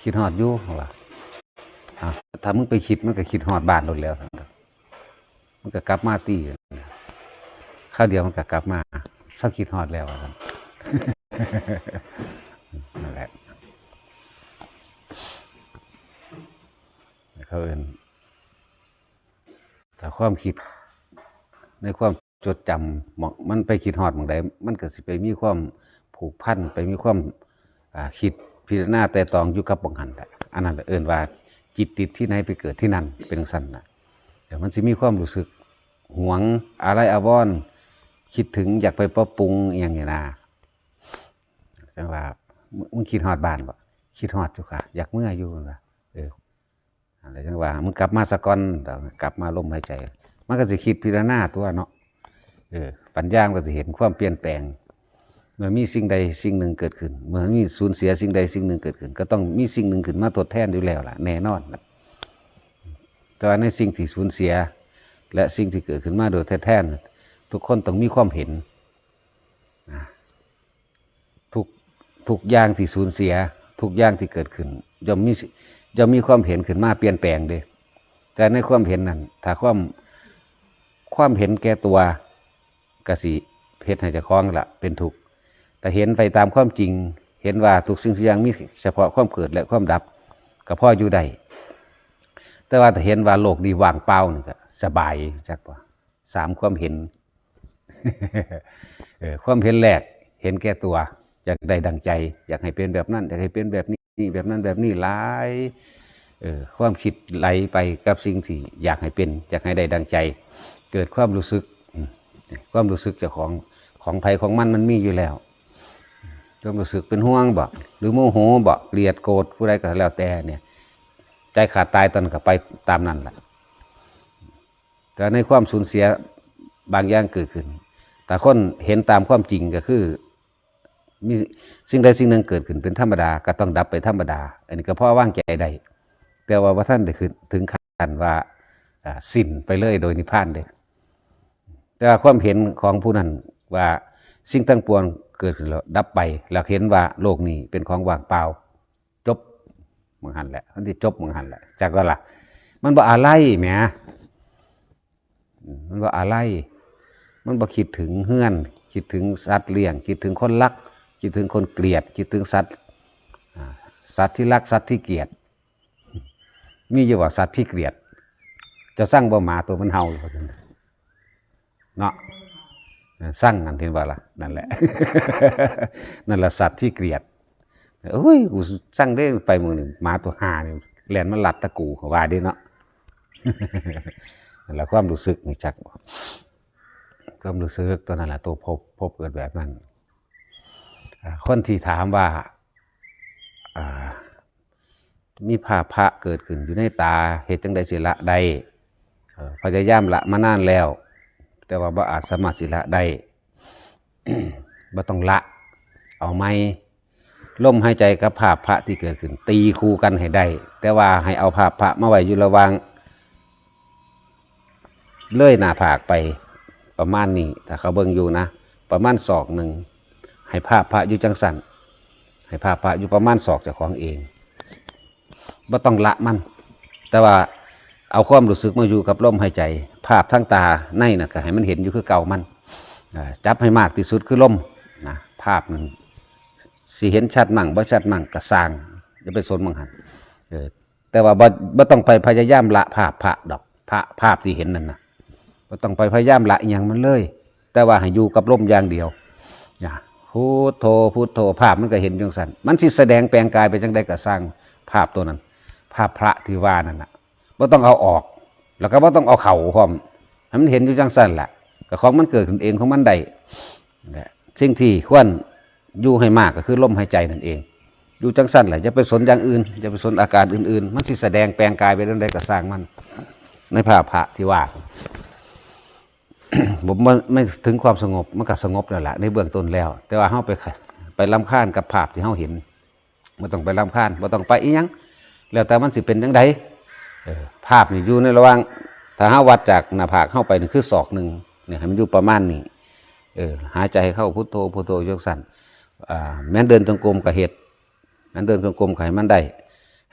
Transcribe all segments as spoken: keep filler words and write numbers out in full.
คิดฮอดอยู่ว่า อ้าว ถ้ามึงไปคิดมันก็คิดฮอดบ้านโลดแหล้ว มันก็กลับมาติ คราวเดียวมันก็กลับมา เซาคิดฮอดแล้วว่าซั่น นั่นแหละ เขาเอิ้น ถ้าความคิด ในความจดจำ หม่องมันไปคิดฮอดหม่องใด มันก็สิไปมีความผูกพัน ไปมีความ อ่า คิดพิจารณาไตร่ตรองอยู่กับหม่องหั้นแหละ อันนั้นเอิ้นว่าจิตติดที่ไหนไปเกิดที่นั่น เป็นจั่งซั้นน่ะ แต่มันสิมีความรู้สึกหวงอาลัยอาวรณ์ คิดถึงอยากไปปรับปรุงอหย่างนี้นะ จั่งว่า มึง มึงคิดฮอดบ้านบ่ คิดฮอดอยู่ค่ะ อยากเมืออยู่ว่า เออ อะไรจั่งว่า มึงกลับมาซะก่อน กลับมาลมหายใจ มันก็สิคิดพิจารณาตัวเนาะ เออ ปัญญามันก็สิเห็นความเปลี่ยนแปลง เมื่อมีสิ่งใดสิ่งหนึ่งเกิดขึ้น เมื่อมีสูญเสียสิ่งใดสิ่งหนึ่งเกิดขึ้น ก็ต้องมีสิ่งหนึ่งขึ้นมาทดแทนอยู่แล้วล่ะ แน่นอนล่ะ แต่ว่าในสิ่งที่สูญเสีย และสิ่งที่เกิดขึ้นมาโดยทดแทน ทุกคนต้องมีความเห็น นะ ทุก ทุกอย่างที่สูญเสีย ทุกอย่างที่เกิดขึ้น ย่อมมี ย่อมมีความเห็นขึ้นมาเปลี่ยนแปลงเด้ แต่ในความเห็นนั้น ถ้าความ ความเห็นแก่ตัว ก็สิเฮ็ดให้เจ้าของละเป็นทุกข์ แต่เห็นไปตามความจริง เห็นว่าทุกสิ่งทุกอย่างมีเฉพาะความเกิดและความดับ ก็พออยู่ได้ แต่ว่าถ้าเห็นว่าโลกนี้ว่างเปล่านี่ก็สบาย จักว่า สามความเห็น เออ ความเห็นแรก เห็นแก่ตัว อยากได้ดังใจ อยากให้เป็นแบบนั้น อยากให้เป็นแบบนี้ แบบนั้นแบบนี้หลาย เออ ความคิดไหลไปกับสิ่งที่อยากให้เป็น อยากให้ได้ดังใจ เกิดความรู้สึก อืม ความรู้สึกเจ้าของ ของไผของมัน มันมีอยู่แล้ว ความรู้สึกเป็นห่วงบ่ หรือโมโหบ่ เกลียดโกรธผู้ใดก็แล้วแต่เนี่ย ใจขาดตายตอนนั้นก็ไปตามนั้นแหละ แต่ในความสูญเสียบางอย่างเกิดขึ้น ถ้าคนเห็นตามความจริงก็คือ มีสิ่งใดสิ่งหนึ่งเกิดขึ้นเป็นธรรมดา ก็ต้องดับไปธรรมดา อันนี้ก็พอวางใจได้ แต่ว่าบ่ทันได้ขึ้นถึงขั้นว่า อ่า สิ้นไปเลยโดยนิพพานเด้ แต่ว่าความเห็นของผู้นั้นว่าสิ่งทั้งปวงเกิดขึ้นแล้วดับไป แล้วเห็นว่าโลกนี้เป็นของว่างเปล่า จบหม่องหั้นแหละ มันสิจบหม่องหั้นแหละ จักว่าล่ะ มันบ่อาลัยแหม อืม มันบ่อาลัย มันบ่คิดถึงเฮือน คิดถึงสัตว์เลี้ยง คิดถึงคนรัก คิดถึงคนเกลียด คิดถึงสัตว์ อ่า สัตว์ที่รัก สัตว์ที่เกลียด มีอยู่บ่สัตว์ที่เกลียด เจ้าซังบ่หมาตัวมันเห่าอยู่ว่าซั่น เนาะ เออ ซังนั่นเห็นบ่ล่ะ นั่นแหละ นั่นล่ะสัตว์ที่เกลียด โอ้ย กูซังเด้ ไปมื้อหนึ่ง หมาตัวห่านี่แล่นมาลัดตะกู ว่าเด้เนาะ นั่นล่ะความรู้สึกนี่จักบ่ ความรู้สึกตัวนั้นล่ะ ตัวพบ พบเกิดแบบนั้น อ่า คนที่ถามว่า อ่า มีภาพพระเกิดขึ้นอยู่ในตา เฮ็ดจั่งใดสิละได้ เอ่อ พยายามละมานานแล้ว แต่ว่าบ่อาจสามารถสิละได้ บ่ต้องละ เอาใหม่ ลมหายใจกับภาพพระที่เกิดขึ้น ตีคู่กันให้ได้ แต่ว่าให้เอาภาพพระมาไว้อยู่ระหว่าง เลยหน้าผากไปประมาณนี้ ถ้าเขาเบิ่งอยู่นะ ประมาณศอกหนึ่ง ให้ภาพพระอยู่จั่งซั้น ให้ภาพพระอยู่ประมาณศอกเจ้าของเอง บ่ต้องละมัน แต่ว่าเอาความรู้สึกมาอยู่กับลมหายใจ ภาพทางตาในน่ะก็ให้มันเห็นอยู่คือเก่ามัน อ่า จับให้มากที่สุดคือลมนะ ภาพนั้นสิเห็นชัดมั่งบ่ชัดมั่งก็ซ่าง อย่าไปสนหม่องหั้น เออ แต่ว่าบ่ บ่ต้องไปพยายามละภาพพระดอก พระ ภาพที่เห็นนั่นน่ะ บ่ต้องไปพยายามละอิหยังมันเลย แต่ว่าให้อยู่กับลมอย่างเดียว นะ พุทโธ พุทโธ ภาพมันก็เห็นจั่งซั้น มันสิแสดงแปลงกายไปจั่งใดก็ซ่าง ภาพตัวนั้น ภาพพระที่ว่านั่นน่ะ บ่ต้องเอาออก แล้วก็บ่ต้องเอาเข้าพร้อม ให้มันเห็นอยู่จั่งซั้นล่ะ ก็ของมันเกิดขึ้นเองของมันได้ และสิ่งที่ควรอยู่ให้มากก็คือลมหายใจนั่นเอง อยู่จั่งซั้นแหละ อย่าไปสนอย่างอื่น อย่าไปสนอาการอื่นๆ มันสิแสดงแปลงกายไปเรื่องใดก็ซ่างมัน ในภาพพระที่ว่า ผมไม่ ไม่ถึงความสงบ มันก็สงบแล้วล่ะ ในเบื้องต้นแล้ว แต่ว่าเฮาไป ไปรำคาญกับภาพที่เฮาเห็น บ่ต้องไปรำคาญ บ่ต้องไปอิหยัง แล้วแต่มันสิเป็นจั่งใด เออ ภาพนี่อยู่ในระหว่าง ถ้าเฮาวัดจากหน้าผากเฮาไปนี่คือศอกหนึ่ง เนี่ย ให้มันอยู่ประมาณนี้ เออ หายใจเข้าพุทโธ พุทโธ จั่งซั้น อ่า แม่นเดินจงกรมก็เฮ็ด แม่นเดินจงกรมก็ให้มันได้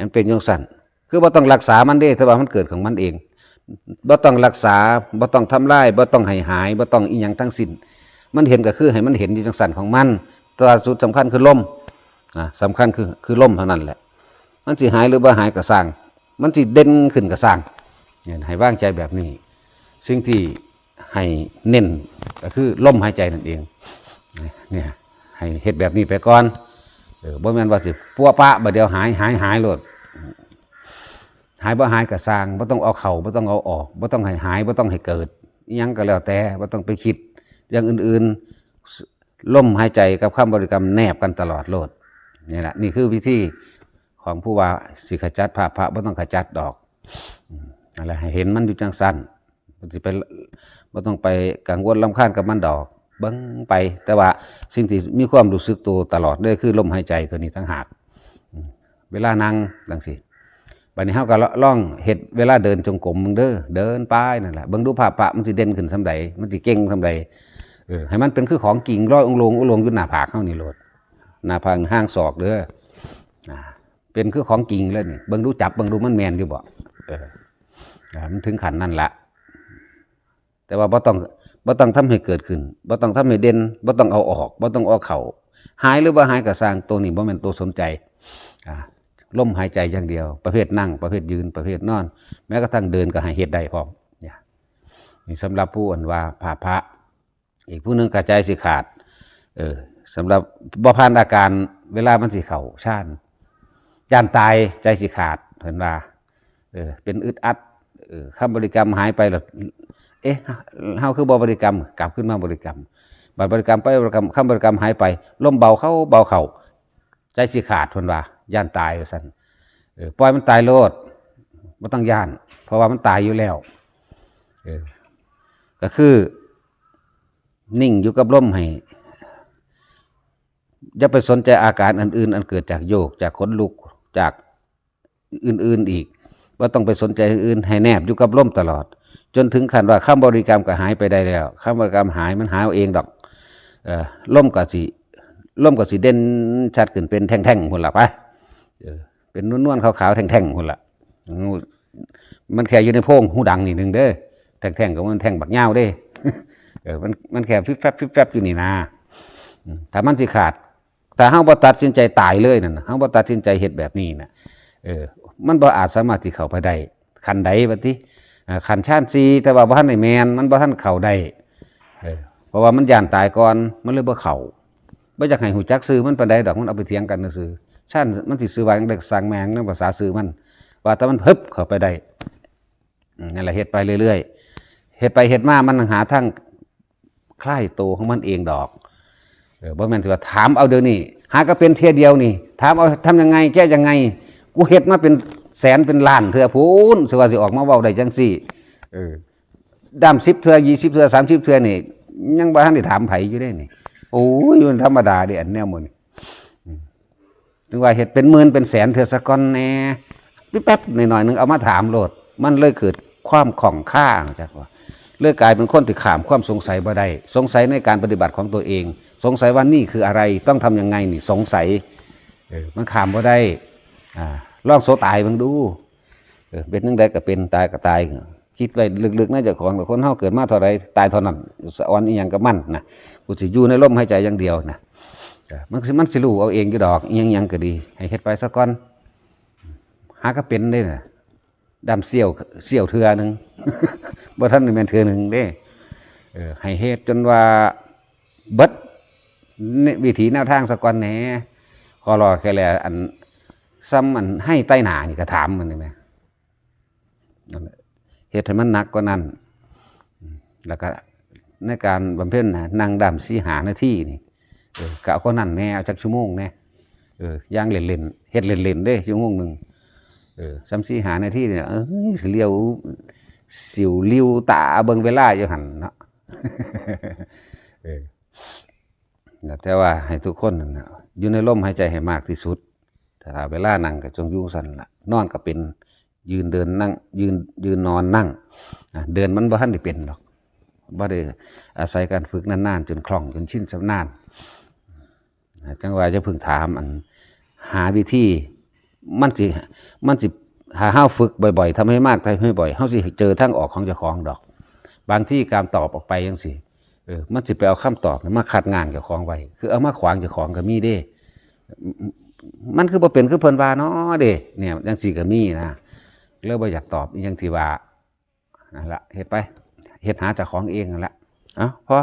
มันเป็นจังซั่น คือบ่ต้องรักษามันเด้ แต่ว่ามันเกิดของมันเอง บ่ต้องรักษา บ่ต้องทำลาย บ่ต้องให้หาย บ่ต้องอีหยังทั้งสิ้น มันเห็นก็คือให้มันเห็นอยู่จังซั่นของมัน แต่ว่าสุดสำคัญคือลม อ่า สำคัญคือ คือลมเท่านั้นแหละ มันสิหายหรือบ่หายก็ซ่าง มันสิเด่นขึ้นก็ซ่าง เนี่ย ให้วางใจแบบนี้ สิ่งที่ให้เน้นก็คือลมหายใจนั่นเอง เนี่ย ให้เฮ็ดแบบนี้ไปก่อน เออ บ่แม่นว่าสิปัวปะ บัดเดียวหาย หาย หายโลด หายบ่หายก็ซ่าง บ่ต้องเอาเข้า บ่ต้องเอาออก บ่ต้องให้หาย บ่ต้องให้เกิด อิหยังก็แล้วแต่ บ่ต้องไปคิดอย่างอื่นๆ ลมหายใจกับคำบริกรรมแนบกันตลอดโลด นี่แหละ นี่คือวิธีของผู้ว่าสิขจัดพาพะ บ่ต้องขจัดดอก อืม นั่นแหละ ให้เห็นมันอยู่จังซั่น บ่สิไป บ่ต้องไปกังวลรำคาญกับมันดอก เบิ่งไป แต่ว่าสิ่งที่มีความรู้สึกตัวตลอดเลยคือลมหายใจตัวนี้ต่างหาก อืม เวลานั่งจังซี่ บัดนี้เฮาก็ลองเฮ็ดเวลาเดินจงกรมเบิ่งเด้อ เดินไปนั่นแหละ เบิ่งดูพาพะมันสิเด่นขึ้นส่ำใด มันสิเก่งส่ำใด เออ ให้มันเป็นคือของจริง ลอยองค์ลง องค์ลงอยู่หน้าผากเฮานี่โลด หน้าผากห้างศอกเด้อ อ่า เป็นคือของจริงเลยนี่ เบิ่งดู จับเบิ่งดู มันแม่นอยู่บ่ เออ อ่า มันถึงขั้นนั่นละ แต่ว่าบ่ต้อง บ่ต้องทำให้เกิดขึ้น บ่ต้องทำให้เด่น บ่ต้องเอาออก บ่ต้องเอาเข้า หายหรือบ่หายก็ซ่าง ตัวนี้บ่แม่นตัวสนใจ อ่า ลมหายใจอย่างเดียว ประเภทนั่ง ประเภทยืน ประเภทนอน แม้กระทั่งเดินก็ให้เฮ็ดได้พร้อม เนี่ย นี่สำหรับผู้อันว่าพาพะ อีกผู้หนึ่งก็ใจสิขาด เออ สำหรับบ่ผ่านอาการเวลามันสิเข้าฌาน ย่านตายใจสิขาด เพิ่นว่า เออ เป็นอึดอัด เออ คำบริกรรมหายไปแล้ว เอ๊ะ เฮาคือบ่บริกรรม กลับขึ้นมาบริกรรม บัดบริกรรมไปบริกรรม คำบริกรรมหายไป ลมเบาเข้าเบาเข้า ใจสิขาด เพิ่นว่า ย่านตายว่าซั่น เออ ปล่อยมันตายโลด บ่ต้องย่าน เพราะว่ามันตายอยู่แล้ว เออ ก็คือ นิ่งอยู่กับลมให้ อย่าไปสนใจอาการอื่นๆ อันเกิดจากโยก จากขนลุก จากอื่นๆอีก บ่ต้องไปสนใจอื่น ให้แนบอยู่กับลมตลอด จนถึงขั้นว่าคำบริกรรมก็หายไปได้แล้ว คำบริกรรมหาย มันหายเอาเองดอก เอ่อ ลมก็สิ ลมก็สิเด่นชัดขึ้นเป็นแท่งๆ พุ้นล่ะไป เออ เป็นนวลๆ ขาวๆ แท่งๆ พุ้นล่ะ มันแค่อยู่ในโพรงหูดังนี่หนึ่งเด้อ แท่งๆ ก็มันแท่งบักยาวเด้ เออ มัน มันแค่ฟิบแฟบ ฟิบแฟบอยู่นี่นะ อืม ถ้ามันสิขาด ถ้าเฮาบ่ตัดสินใจตายเลยนั่นน่ะ เฮาบ่ตัดสินใจเฮ็ดแบบนี้น่ะ เออ มันบ่อาจสามารถสิเข้าไปได้ ขั้นใดบัดนี้ อ่า ขั้นฌานสี่ แต่ว่าบ่ทันได้แม่น มันบ่ทันเข้าได้ เออ เพราะว่ามันย้านตายก่อน มันเลยบ่เข้า บ่อยากให้ฮู้จักชื่อมันปานใดดอก มันเอาไปเถียงกันซื่อๆ ฌานมันสิชื่อว่าหยังได้ ซ่างแม่ง ในภาษาชื่อมัน ว่าแต่มันฮึบเข้าไปได้ อืม นั่นแหละ เฮ็ดไปเรื่อยๆ เฮ็ดไปเฮ็ดมา มันหาทางคลายตัวของมันเองดอก เออ บ่แม่นสิว่าถามเอาเดี๋ยวนี้ หากะเป็นเทื่อเดียวนี่ ถามเอาทำยังไง แก้ยังไง กูเฮ็ดมาเป็นแสนเป็นล้านเทื่อพู้น สิว่าสิออกมาเว้าได้จังซี่ เออ ดำสิบเทื่อ ยี่สิบเทื่อ สามสิบเทื่อนี่ ยังบ่ทันได้ถามไผอยู่เด้นี่ โอ้ย มันธรรมดาเด้ อันแนวหมู่นี่ อืม ถึงว่าเฮ็ดเป็นหมื่นเป็นแสนเทื่อซะก่อนแหน่ แป๊บๆ หน่อยๆ หนึ่งเอามาถามโลด มันเลยเกิดความข้องคา จักว่า เลยกลายเป็นคนที่ข้ามความสงสัยบ่ได้ สงสัยในการปฏิบัติของตัวเอง สงสัยว่านี่คืออะไร ต้องทำยังไงนี่ สงสัย เออ มันข้ามบ่ได้ อ่า ลองโสตายเบิ่งดู เออ เป็นจั่งใดก็เป็น ตายก็ตาย คิดไว้ลึกๆ ในเจ้าของ คนเฮาเกิดมาเท่าใด ตายเท่านั้น สะออนอีหยังกับมันนะ กูสิอยู่ในลมหายใจอย่างเดียวนะ เออ มันสิ มันสิรู้เอาเองอยู่ดอก อีหยังๆ ก็ดี ให้เฮ็ดไปซะก่อน หากะเป็นเด้น่ะ ดำเสี้ยว เสี้ยวเทื่อหนึ่ง บ่ทันได้แม่นเทื่อหนึ่งเด้ เออ ให้เฮ็ดจนว่าเบิด ในวิถีแนวทางซะก่อนแหน่ ขอรอแค่แล อัน ซ้ำอันไฮ่ไต่หน้านี่ก็ถามมันนี่แหม นั่นแหละ เฮ็ดให้มันหนักกว่านั้น แล้วก็ในการบำเพ็ญน่ะ นั่งดำสี่ห้านาทีนี่ เออ ก็เอากว่านั้นแหน่ เอาจักชั่วโมงแหน่ เออ อย่างเล่นๆ เฮ็ดเล่นๆ เด้ ชั่วโมงหนึ่ง เออ ซ้ำสี่ห้านาทีเนี่ย เอ้ย สิเหลียว สิวลิวตาเบิ่งเวลาอยู่หั่นเนาะ เออ แต่ว่าให้ทุกคนนั่นน่ะ อยู่ในลมหายใจให้มากที่สุด ถ้าเวลานั่งก็จงอยู่ซั่นล่ะ นอนก็เป็น ยืนเดินนั่ง ยืน ยืนนอนนั่ง อ่ะ เดินมันบ่ทันได้เป็นดอก บ่ได้อาศัยการฝึกนานๆ จนคล่อง จนชินชำนาญ อ่ะ จั่งว่าจะเพิ่งถามอัน หาวิธี มันสิมันสิถ้าเฮาฝึกบ่อยๆ ทำให้มาก ทำให้บ่อย เฮาสิเจอทางออกของเจ้าของดอก บางทีการตอบออกไปจังซี่ เออ มันสิไปเอาคำตอบมาคัดง้างเจ้าของไว้ คือเอามาขวางเจ้าของก็มีเด้ มันคือบ่เป็นคือเพิ่นว่าเนาะเด้ เนี่ยจังซี่ก็มีนะ เลยบ่อยากตอบอีหยังที่ว่า นั่นละ เฮ็ดไป เฮ็ดหาเจ้าของเองนั่นละ เอ้า พอ